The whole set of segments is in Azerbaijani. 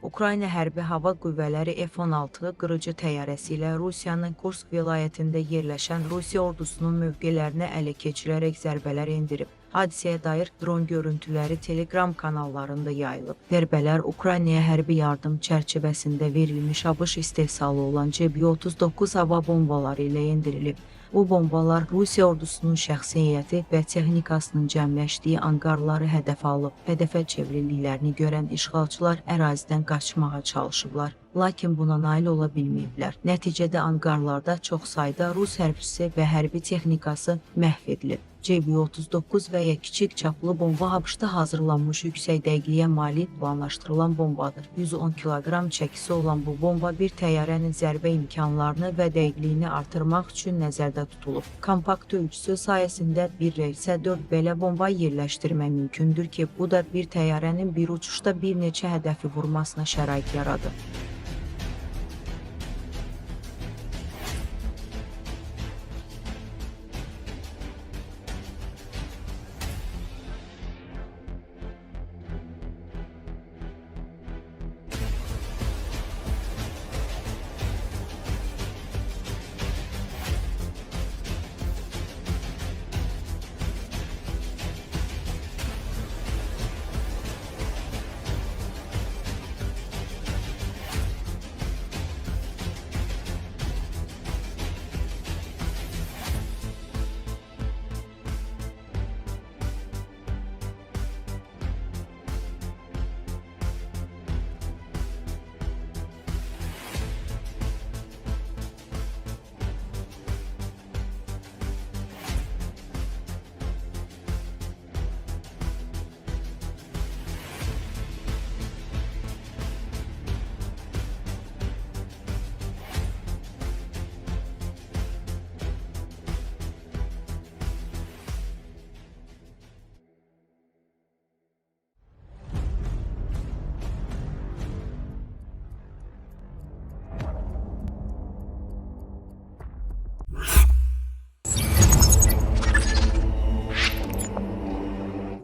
Ukrayna Hərbi Hava Qüvvələri F-16 qırıcı təyyarəsi ilə Rusiyanın Kursk vilayətində yerləşən Rusiya ordusunun mövqelərini ələ keçirərək zərbələr endirib. Hadisəyə dair dron görüntüləri Telegram kanallarında yayılıb. Zərbələr Ukraynaya hərbi yardım çərçivəsində verilmiş ABŞ istehsalı olan CB-39 hava bombaları ilə endirilib. Bu bombalar Rusiya ordusunun şəxsi heyəti və texnikasının cəmləşdiyi anqarları hədəf alıb. Hədəfə çevrildiklərini görən işğalçılar ərazidən qaçmağa çalışıblar, lakin buna nail ola bilməyiblər. Nəticədə anqarlarda çox sayda rus hərbçisi və hərbi texnikası məhv edilib. CB-39 və ya kiçik çaplı bomba ABŞ-da hazırlanmış yüksək dəqiqliyə malik planlaşdırılan bombadır. 110 kiloqram çəkisi olan bu bomba bir təyyarənin zərbə imkanlarını və dəqiqliyini artırmaq üçün nəzərdə tutulub. Kompakt ölçüsü sayəsində bir relsə 4 belə bomba yerləşdirmək mümkündür ki, bu da bir təyyarənin bir uçuşda bir neçə hədəfi vurmasına şərait yaradır.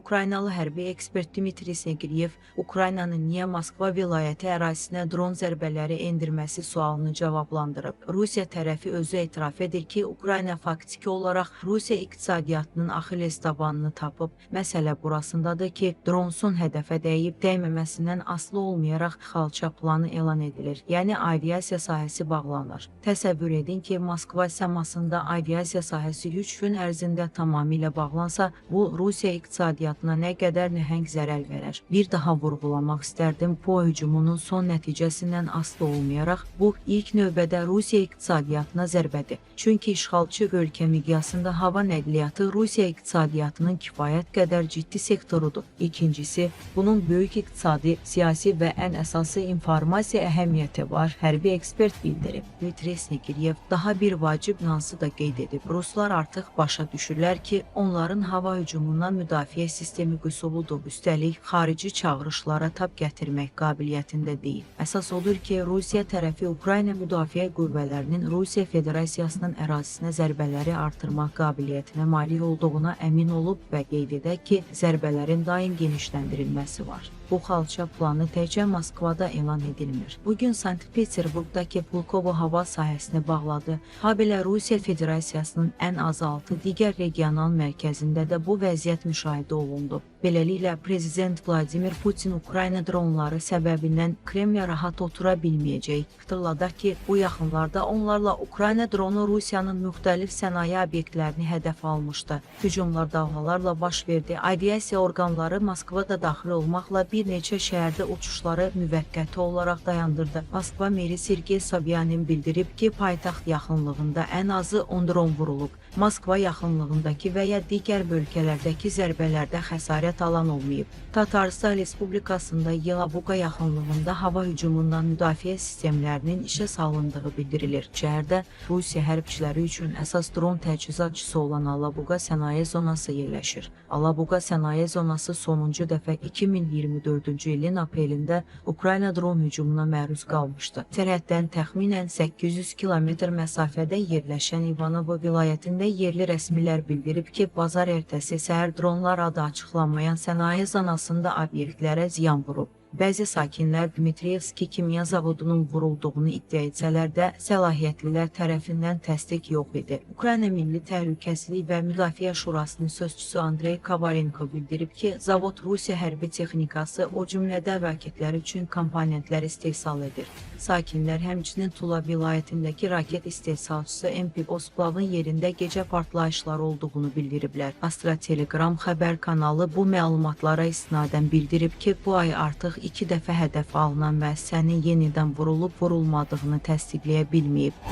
Ukraynalı hərbi ekspert Dmitri Snegiryev Ukraynanın niyə Moskva vilayəti ərazisinə dron zərbələri endirməsi sualını cavablandırıb. Rusiya tərəfi özü etiraf edir ki, Ukrayna faktiki olaraq Rusiya iqtisadiyyatının Axilles dabanını tapıb. Məsələ burasındadır ki, dronsun hədəfə dəyib dəyməməsindən asılı olmayaraq xalça planı elan edilir. Yəni aviasiya sahəsi bağlanır. Təsəvvür edin ki, Moskva səmasında aviasiya sahəsi 3 gün ərzində tamamilə bağlansa, bu Rusiya iqtisadiyyatına nə qədər nəhəng zərər verər. Bir daha vurğulamaq istərdim, PO hücumunun son nəticəsindən asılı olmayaraq, bu ilk növbədə Rusiya iqtisadiyyatına zərbədir. Çünki işğalçı ölkə miqyasında hava nəqliyyatı Rusiya iqtisadiyyatının kifayət qədər ciddi sektorudur. İkincisi, bunun böyük iqtisadi, siyasi və ən əsası informasiya əhəmiyyəti var, hərbi ekspert bildirib. Dmitri Snegiryev daha bir vacib nüansı da qeyd edib. Ruslar artıq başa düşürlər ki, onların hava hücumundan müdafiə sistemi qüsurludur, üstəlik xarici çağırışlara tab gətirmək qabiliyyətində deyil. Əsas odur ki, Rusiya tərəfi Ukrayna müdafiə qüvvələrinin Rusiya Federasiyasının ərazisinə zərbələri artırmaq qabiliyyətinə malik olduğuna əmin olub və qeyd edək ki, zərbələrin daim genişləndirilməsi var. Bu xalça planı təkcə Moskvada elan edilmir. Bugün Sankt-Peterburqdakı Pulkovo hava sahəsini bağladı. Habelə Rusiya Federasiyasının ən az 6 digər regional mərkəzində də bu vəziyyət müşahidə olundu. Beləliklə, Prezident Vladimir Putin Ukrayna dronları səbəbindən Kremlə rahat otura bilməyəcək. Xatırladaq ki, bu yaxınlarda onlarla Ukrayna dronu Rusiyanın müxtəlif sənaye obyektlərini hədəf almışdı. Hücumlar dalğalarla baş verdi. Aviasiya orqanları Moskva da daxil olmaqla bir neçə şəhərdə uçuşları müvəqqəti olaraq dayandırdı. Moskva meri Sergey Sobyanin bildirib ki, paytaxt yaxınlığında ən azı 10 dron vurulub. Moskva yaxınlığındakı və ya digər bölgələrdəki zərbələrdə xəsarət alan olmayıb. Tataristan Respublikasında Yelabuqa yaxınlığında hava hücumundan müdafiə sistemlərinin işə salındığı bildirilir. Şəhərdə Rusiya hərbçiləri üçün əsas dron təchizatçısı olan Alabuqa sənaye zonası yerləşir. Alabuqa sənaye zonası sonuncu dəfə 2024-cü ilin aprelində Ukrayna dron hücumuna məruz qalmışdı. Sərhəddən təxminən 800 kilometr məsafədə yerləşən İvanovo vilayətində yerli rəsmilər bildirib ki, bazar ertəsi səhər dronlar adı açıqlanmayan sənaye zonasında obyektlərə ziyan vurub. Bəzi sakinlər Dmitriyevski kimya zavodunun vurulduğunu iddia etsələr də, səlahiyyətlilər tərəfindən təsdiq yox idi. Ukrayna Milli Təhlükəsizlik və Müdafiə Şurasının sözçüsü Andrey Kovalenko bildirib ki, zavod Rusiya hərbi texnikası, o cümlədə raketlər üçün komponentlər istehsal edir. Sakinlər həmçinin Tula vilayətindəki raket istehsalçısı MP Osplavın yerində gecə partlayışları olduğunu bildiriblər. Astra Telegram xəbər kanalı bu məlumatlara istinadən bildirib ki, bu ay artıq 2 dəfə hədəf alınan müəssisənin yenidən vurulub vurulmadığını təsdiqləyə bilməyib.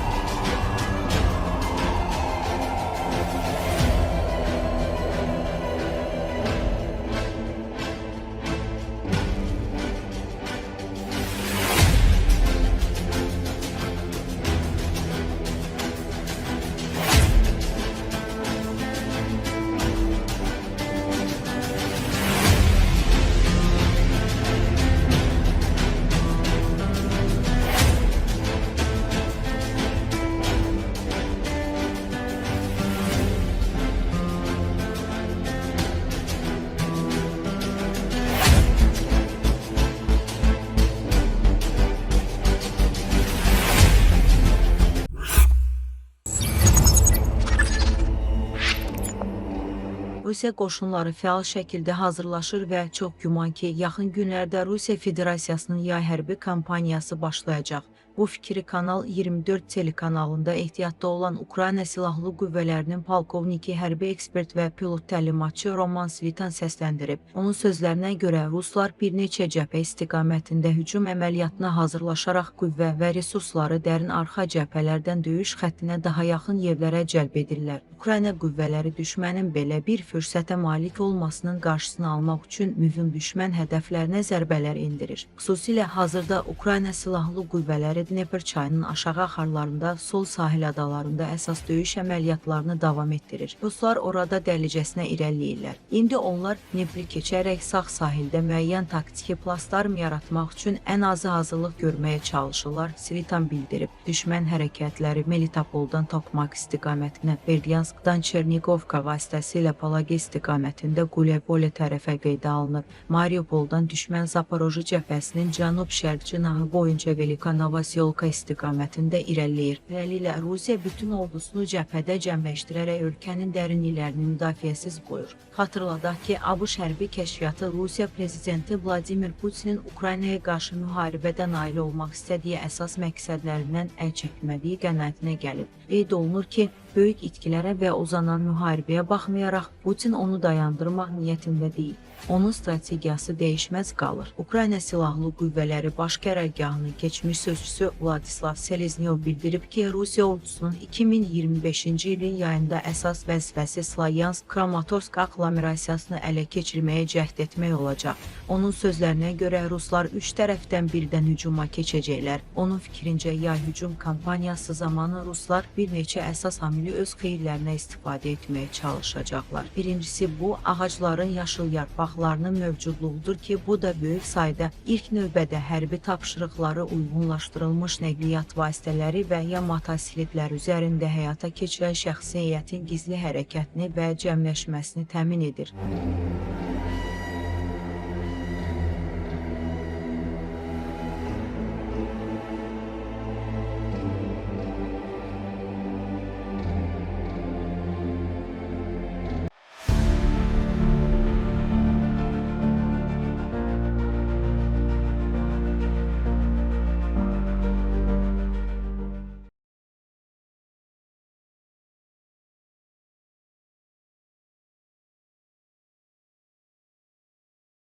Rusiya qoşunları fəal şəkildə hazırlaşır və çox güman ki, yaxın günlərdə Rusiya Federasiyasının yay hərbi kampaniyası başlayacaq. Bu fikri Kanal 24 telekanalında ehtiyatda olan Ukrayna Silahlı Qüvvələrinin polkovniki, hərbi ekspert və pilot təlimatçı Roman Svitan səsləndirib. Onun sözlərinə görə ruslar bir neçə cəbhə istiqamətində hücum əməliyyatına hazırlaşaraq qüvvə və resursları dərin arxa cəbhələrdən döyüş xəttinə daha yaxın yerlərə cəlb edirlər. Ukrayna qüvvələri düşmənin belə bir fürsətə malik olmasının qarşısını almaq üçün mühüm düşmən hədəflərinə zərbələr endirir. Xüsusilə hazırda Ukrayna Silahlı Qüvvələri Dnepr çayının aşağı axarlarında, sol sahil adalarında əsas döyüş əməliyyatlarını davam etdirir. Ruslar orada dəlicəsinə irəliləyirlər. İndi onlar Dnepri keçərək sağ sahildə müəyyən taktiki plasdarm yaratmaq üçün ən azı hazırlıq görməyə çalışırlar, Svitan bildirib. Düşmən hərəkətləri Melitopoldan Tokmak istiqamətinə, Berdyanskdan Çernigovka vasitəsilə Palage istiqamətində Qulyapole tərəfə qeydə alınır. Mariupoldan düşmən Zaporoji cəbhəsinin cənub-şərq cinahı boyunca Velika Novosyolka istiqamətində irəliləyir. Beləliklə, Rusiya bütün ordusunu cəbhədə cəmləşdirərək ölkənin dərinliklərini müdafiəsiz qoyur. Xatırladaq ki, ABŞ hərbi kəşfiyyatı Rusiya prezidenti Vladimir Putinin Ukraynaya qarşı müharibədə nail olmaq istədiyi əsas məqsədlərindən əl çəkmədiyi qənaətinə gəlib. Qeyd olunur ki, böyük itkilərə və uzanan müharibəyə baxmayaraq Putin onu dayandırmaq niyyətində deyil. Onun strategiyası dəyişməz qalır. Ukrayna Silahlı Qüvvələri Baş Qərargahının keçmiş sözçüsü Vladislav Seleznyov bildirib ki, Rusiya ordusunun 2025-ci ilin yayında əsas vəzifəsi Slavyansk-Kramatorsk aqlomerasiyasını ələ keçirməyə cəhd etmək olacaq. Onun sözlərinə görə ruslar 3 tərəfdən birdən hücuma keçəcəklər. Onun fikrincə yay hücum kampaniyası zamanı ruslar bir neçə əsas amili öz xeyirlərinə istifadə etməyə çalışacaqlar. Birincisi bu, ağacların yaşıl yarpaqlarının mövcudluğudur ki, bu da böyük sayda ilk növbədə hərbi tapşırıqları uyğunlaşdırılmış nəqliyyat vasitələri və ya motosikletlər üzərində həyata keçirən şəxsi heyətin gizli hərəkətini və cəmləşməsini təmin edir.